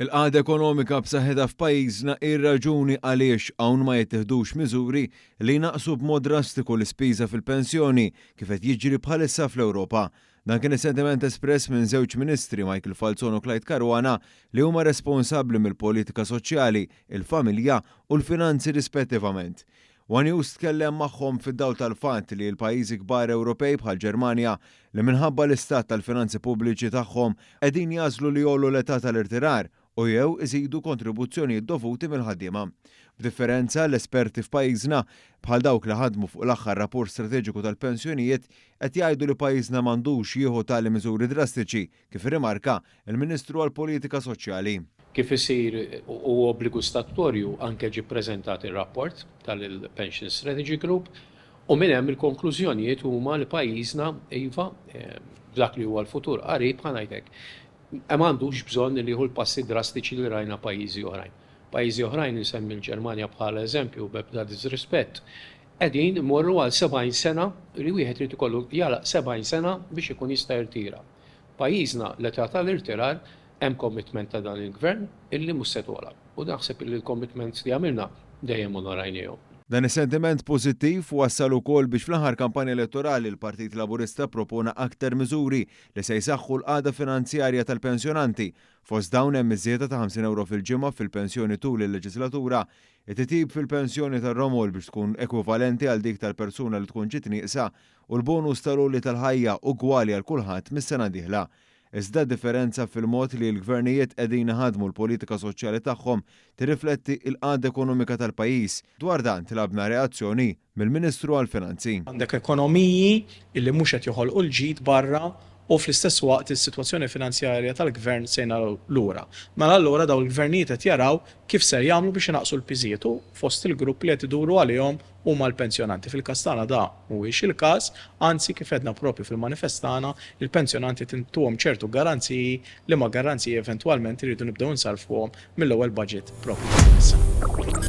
Il-qagħda ekonomika b'saħħitha f'pajjiżna hi r-raġuni għaliex hawn ma jittieħdux miżuri li jnaqqsu b'mod drastiku l-ispiża fil-pensjoni kif qed jiġri bħalissa fl-Ewropa. Dan kien is-sentiment espress minn żewġ Ministri, Michael Falzon u Clyde Caruana, li huma responsabbli mill-politika soċjali, il-familja u l-finanzi rispettivament. One News tkellem magħhom fid-dawl tal-fatt li l-pajjiżi kbar Ewropej bħall-Ġermanja, li minħabba l-istat tal-finanzi pubbliċi tagħhom qegħdin jagħżlu li jgħollu l-età tal-irtirar u jew iżidu kontribuzzjonijiet dovuti mill-ħaddiema. B'differenza, l-esperti f'pajjiżna, bħal dawk li ħadmu fuq l-aħħar rapport strateġiku tal-pensjonijiet, qed jgħidu li pajjiżna m'għandux jieħu tali miżuri drastiċi, kif irrimarka l-Ministru għall-Politika Soċjali. Kif isir u obbligu statutorju anke ġie ppreżentat ir-rapport tal-Pension Strategy Group u minn hemm il-konklużjonijiet huma li pajjiżna iva f'dak li huwa l-futur qarib ħa ngħid hekk m'għandux bżonn li jieħu l-passi drastiċi li rajna pajjiżi oħrajn. Pajjiżi oħrajn insemmi l-Ġermanja bħala eżempju b'ebda diżrispett qegħdin imorru għal 70 sena li wieħed irid ikollu jagħlaq 70 sena biex ikun jista' jirtira. Pajjiżna l-età tal-irtirar hemm commitment ta' dan il-Gvern illi mhux se togħla u naħseb illi l-commitments li għamilna dejjem onorajniehom. Dan is-sentiment pożittiv wassal ukoll biex fl-aħħar kampanja elettorali l-Partit Laburista ppropona aktar miżuri li se jsaħħu l-qagħda finanzjarja tal-pensjonanti. Fost dawn hemm iż-żieda ta' 50 ewro fil-ġimgħa fil-pensjoni tul il-leġislatura, it-titjib fil-pensjoni tar-romol biex tkun ekwivalenti għal dik tal-persuna li tkun ġiet nieqsa u l-bonus tal-għoli tal-ħajja ugwali għal kulħadd mis-sena d-dieħla. Iżda d-differenza fil-mod li l-gvernijiet qegħdin iħaddmu l-politika soċjali tagħhom tirrifletti l-qagħda ekonomika tal-pajjiż. Dwar dan tlabna reazzjoni mill-Ministru għall-Finanzi. Għandek ekonomiji illi mhux qed joħolqu l-ġid barra u fl-istess waqt is-sitwazzjoni finanzjarja tal-gvern sejna lura. Mela allura dawn il-gvernijiet qed jaraw kif ser jagħmlu biex inaqqsu l-piżijiet u fost il-grupp li qed iduru għalihom huma l-pensjonanti. Fil-każ tagħna da mhuwiex il-każ, anzi kif għedna proprju fil-manifest tagħna, il-pensjonanti qed intuhom ċertu garanziji, liema garanziji eventwalment irridu nibdew insarrfuhom mill-ewwel budget proprju ta' din is-sena.